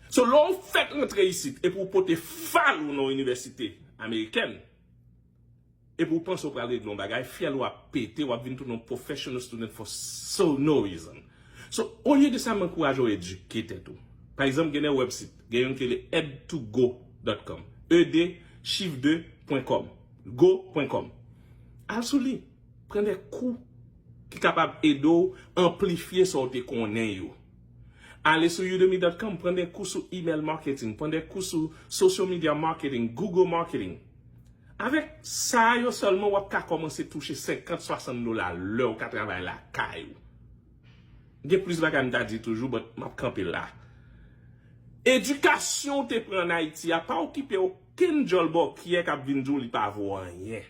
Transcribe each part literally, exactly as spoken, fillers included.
So, lè w fèk rantre isit epi w pote fal ou nan yon inivèsite amerikèn, epi w panse w pral regle yon bagay, fyèl ou ap pete, w ap vin tounen yon professional student for so no reason. So, olye de sa, m ankouraje w edike tèt ou. Pa egzanp, gen de website, gen youn ki rele ed to go dot com. E de, chif de, pwen kòm. Go pwen kòm. Al sou li. Pran de kou ki kapab ede w anplifye sa w te konnen yo. Ale sou udemy dot com, pran de kou sou email marketing, pran de kou sou social media marketing, Google marketing. Avèk sa yo sèlman, w ap ka kòmanse touche senkant, swasant dola lè w ka travay lakay ou. Gen plis bagay m ta di toujou, but m ap kanpe la. Edikasyon w te pran ann Ayiti a pa okipe okenn djòl bòkyè k ap vin di w li pa vo anyen.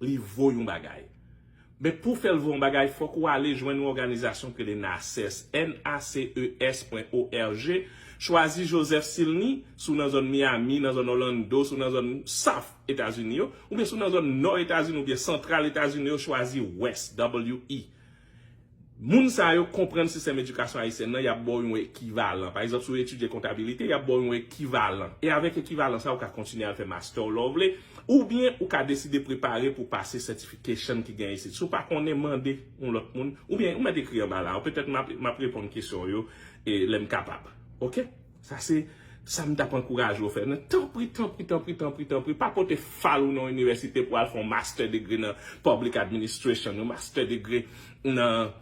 Li vo yon bagay. Men pou fè l vo yon bagay, fòk ou ale jwenn yon òganizasyon ki rele naces, N A C E S pwen O R G, chwazi Joseph Silny, si w nan zòn Miami, nan zòn Orlando, si w nan zòn South Etazini yo, oubyen si w nan zòn Nò Etazini oubyen Santral Etazini yo, chwazi West, W E. Moun sa yo konprann sistèm edikasyon ayisyèn nan, y ap ba w yon ekivalan. Pa egzanp, si w etidye kontabilite, y ap ba w yon ekivalan. E avèk ekivalan sa, ou ka kontinye al fè master w lè w vle, oubyen ou ka deside prepare pou pase certification ki gen isit. Si w pa konnen, mande yon lòt moun, oubyen ou mèt ekri anba la. Petèt m ap, m ap reponn kesyon yo e lè m kapab. Oke? Sa se sa m t ap ankouraje w fè. Nan, tanpri, tanpri, tanpri, tanpri, tanpri, pa pote fal ou nan yon inivèsite pou al fè yon master degree nan public administration, yon master degree nan,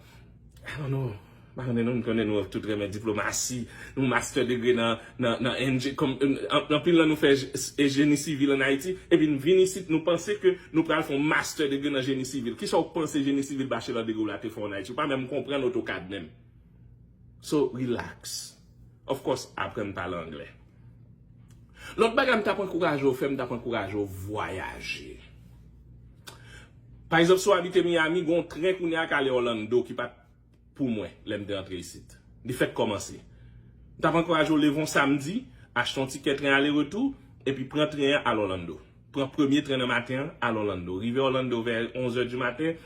I don't know, m pa konnen non, m konnen nou tout renmen diplomasi, yon master degree nan, nan, nan enje-, kòm, an, anpil nan nou fè je-, e jeni sivil ann Ayiti, epi n vin isit, nou panse ke nou pral fè yon master degree nan jeni sivil. Kisa w panse jeni sivil bachelor degree w la te fè w ann Ayiti? Ou pa menm konprann AutoCAD menm. So, relax. Of course, aprann pale anglè. Lòt bagay m t ap ankouraje w fè, m t ap ankouraje w vwayaje. Pa egzanp, si w abite Miami, gen yon tren kounye a k ale Orlando ki pa t pou mwen lè m te antre isit. Li fèk kòmanse. M t ap ankouraje w leve yon samdi, achte yon tikè tren ale retou, epi pran tren an al Orlando. Pran premye tren nan maten an, al Orlando. Rive Orlando vè onz è di maten,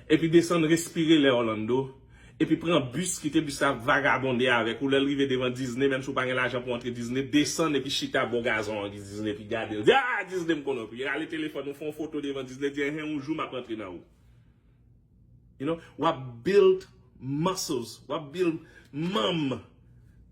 epi desann, respire lè Orlando, epi pran bis, kite bis la vagabonde avèk ou. Lè l rive devan Disney, menm si w pa gen lajan pou antre Disney, desann epi chita bò gazon an Disney, epi gade l. Di, "Ah, Disney m konnen w." Epi rale telefòn ou, fè yon foto devan Disney, di, "Enhen, yon jou m ap antre nan ou." You know, w ap build muscles, w ap build manm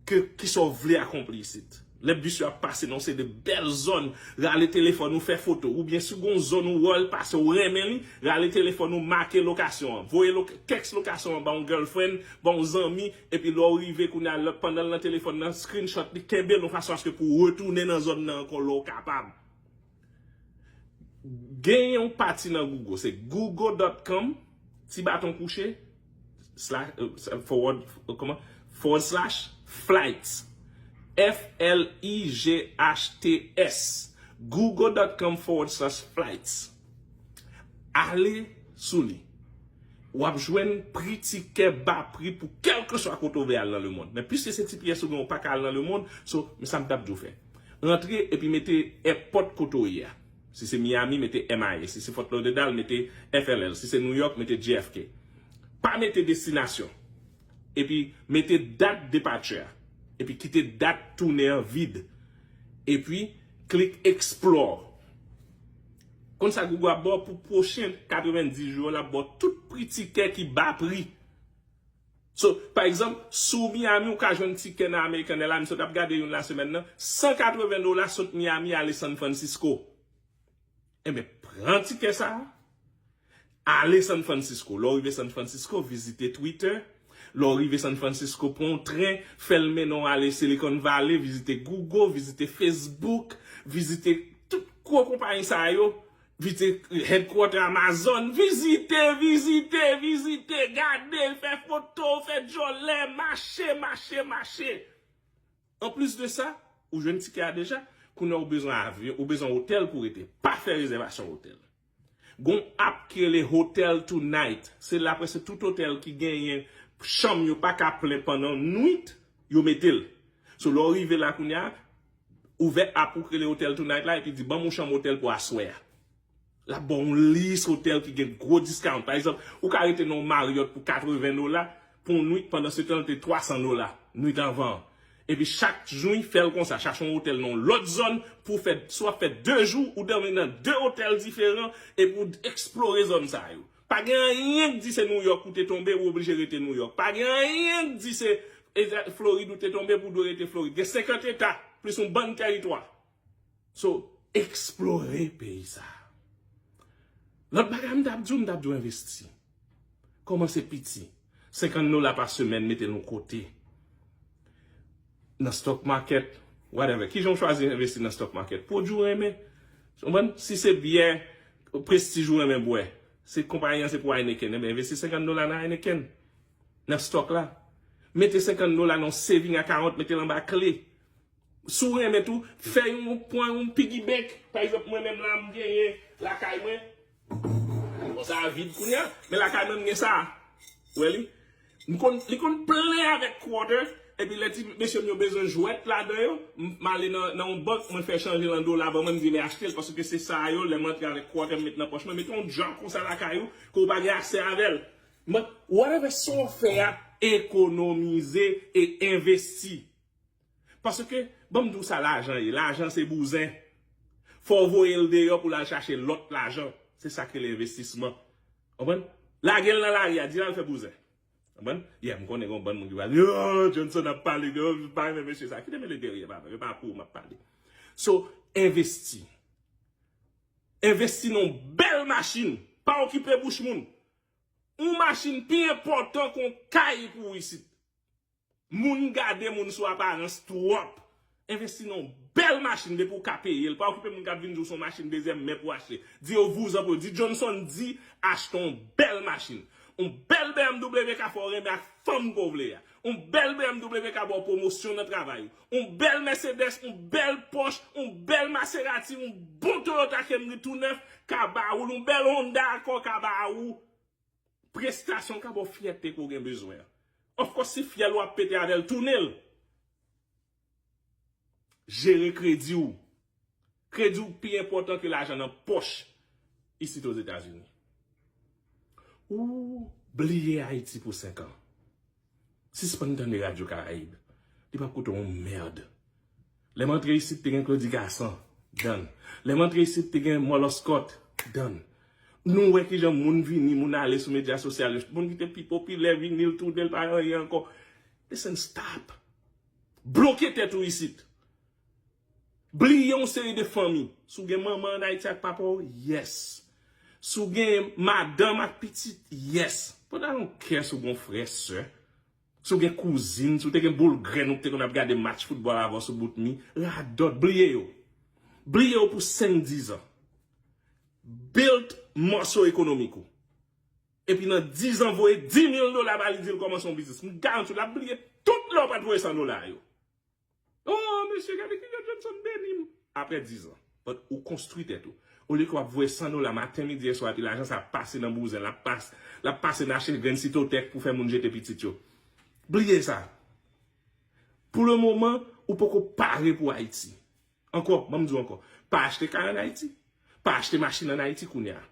ke kisa w vle akonpli isit. Lè bis yo ap pase nan yon seri de bèl zòn, rale telefòn ou, fè foto. Oubyen si gon zòn ou wè l pase, ou renmen li, rale telefòn ou, make lokasyon an. Voye lo-, tèks lokasyon an ba yon girlfriend, ba yon zanmi, epi lè w rive kounye a, lè, pandan l nan telefòn nan, screenshot li, kenbe l yon fason aske pou w retounen nan zòn nan ankò lè w kapab. Gen yon pati nan Google, se google dot com, ti baton kouche, slash, euh, forward, euh, kòman? Forward slash flights. F L I G H T S. google dot com forward slash flights. Ale sou li. W ap jwenn pri tikè ba pri pou kèlkeswa kote w vle al nan lemonn. Men piske se ti pyès ou gen, ou pa ka al nan lemonn, so, men sa m t ap di w fè. Rantre epi mete èpòt kote w ye a. Si se Miami, mete M I A. Si se Fort Lauderdale, mete F L L. Si se New York, mete J F K. Pa mete destinasyon. Epi mete dat departure a. Epi kite dat tounen an vid. Epi klik explore. Konn sa Google ap ba w pou pwochen katrevenndis jou yo, l ap ba w tout pri tikè ki ba pri. So, pa egzanp, si w Miami, ou ka jwenn tikè nan American Airlines, m sot ap gade youn lasemèn nan, san katreven dola sot Miami ale San Francisco. Enben, pran tikè sa a, ale San Francisco. Lè w rive San Francisco, vizite Twitter. Lè w rive San Francisco, pran yon tren, fè l mennen w ale Silicon Valley, vizite Google, vizite Facebook, vizite tout gwo konpayi sa yo. Vizite headquarter Amazon, vizite, vizite, vizite, gade, fè foto, fè djòlè, mache, mache, mache. Anplis de sa, ou jwenn tikè a deja, kounye a ou bezwen avyon, ou bezwen otèl pou w rete. Pa fè rezèvasyon otèl. Gon app ki rele Hotel Tonight. Se la prèske tout otèl ki genyen chanm yo pa ka plen pandan nwit, yo mete l. So, lè w rive la kounye a, ouvè app ou ki rele Hotel Tonight la, epi di, "Ban m yon chanm otèl pou aswè a." L ap ba w yon lis otèl ki gen gwo discount. Pa egzanp, ou ka rete nan yon Marriott pou katreven dola pou yon nwit, pandan se tan l te twasan dola nwit anvan an. Epi chak jou, fè l konsa. Chache yon otèl nan yon lòt zòn pou w fè, si w ap fè de jou, ou dòmi nan de otèl diferan epi w eksplore zòn sa yo. Pa gen anyen k di se Nouyòk ou te tonbe, ou oblije rete Nouyòk. Pa gen anyen k di se Florid ou te tonbe pou w dwe rete Florid. Gen senkant eta, plis yon bann tèritwa. So, eksplore peyi sa. Lòt bagay m t ap di w, m t ap di w envesti. Kòmanse piti. Senkant dola pa semèn, mete l yon kote. Nan stock market, whatever. Kijan w chwazi envesti nan stock market? Pwodui w renmen. Ou konprann? Si se byè Prestige ou renmen bwè, se konpayi an se pou Heineken, enben envesti senkant dola nan Heineken. Nan stock la. Mete senkant dola nan yon saving account, mete l anba kle. Si w renmen tou, fè yon, pran yon piggy bank. Pa egzanp, mwen menm la, m genyen lakay mwen. Bon, sa a vid kounye a, men lakay mwen, m gen sa. Ou wè li? M konn, li konn plen avèk quarter, epi lè ti mesye m yo bezwen jwèt ladan yo, m, m ale nan, nan yon bank, mwen fè chanje l an dola, ban mwen, m di, "Men achte l," paske se sa yo, lè m antre avèk quarter, m met nan pòch mwen, mete yon djòb konsa lakay ou, ke w pa gen aksè avè l. But whatever sa w fè a, ekonomize e envesti. Paske, ban m di w sa lajan ye. Lajan se bouzen. Fò w voye l deyò pou l al chache lòt lajan. Se sa k rele envestisman. Konprann? Lage l nan lari a, di l al fè bouzen. Konprann? Yeah, m konnen gen yon bann moun ki va di, "Oh, Johnson ap pale, yo pa renmen mesye sa." Kite mele dèyè, pa, e pa pou ou m ap pale. So, envesti. Envesti nan yon bèl machin. Pa okipe bouch moun. Yon machin pi enpòtan ke yon kay pou w isit. Moun gade moun sou aparans twòp. Envesti nan yon bèl machin depi w ka peye l. Pa okipe moun k ap vin di w se yon machin dezyèm men pou w achte. Di yo vouzan pou yo. Di Johnson di achte yon bèl machin. Yon bèl B M W ka fè w renmen ak fanm ke w vle a. Yon bèl B M W ka ba w pwomosyon nan travay ou. Yon bèl Mercedes, yon bèl Porsche, yon bèl Maserati, yon bon Toyota Camry tou nèf ka ba ou l. Yon bèl Honda Accord ka ba ou prestasyon ka ba w fyète ke w gen bezwen an. Of course, si fyèl ou ap pete avè l, tounen l. Jere kredi w. Kredi w pi enpòtan ke lajan nan pòch isit Ozetazini. Ou bliye Ayiti pou senk an. Sispann tande Radyo Karayib. Li p ap koute yon mèd. Lè m antre isit, te gen Claudy Gassant, done. Lè m antre isit, te gen Molo Scott, done. Nou wè kijan moun vini, moun ale sou medya sosyal yo. Moun ki te pi popilè, vini, l tounen, l pa anyen ankò. Listen, stop. Bloke tèt ou isit. Bliye yon seri de fanmi. Si w gen manman ann Ayiti ak papa w, yes. Si w gen madanm ak pitit, yes. But I don't care si w gen yon frè, sè. Si w gen kouzin, si w te gen boul grenn ou ki te konn ap gade match foutbòl avè w sou bout mi, radòt, bliye yo. Bliye yo pou senk, diz an. Build mòso ekonomik ou. Epi nan diz an, voye dis mil dola ba li, di l kòmanse yon biznis. M garanti w, l ap bliye tout lè w pa t voye san dola yo. Oh, mesye, gade kijan Johnson beni m. Apre diz an. But ou konstwi tèt ou. Olye ke w ap voye san dola maten, midi e swa, epi lajan sa ap pase nan bouzen, l ap pas-, l ap pase nan achte grenn sitotèk pou fè moun jete pitit yo. Bliye sa. Pou le moman, ou poko pare pou Ayiti. Ankò, ban m di w ankò. Pa achte kay ann Ayiti. Pa achte machin ann Ayiti kounye a.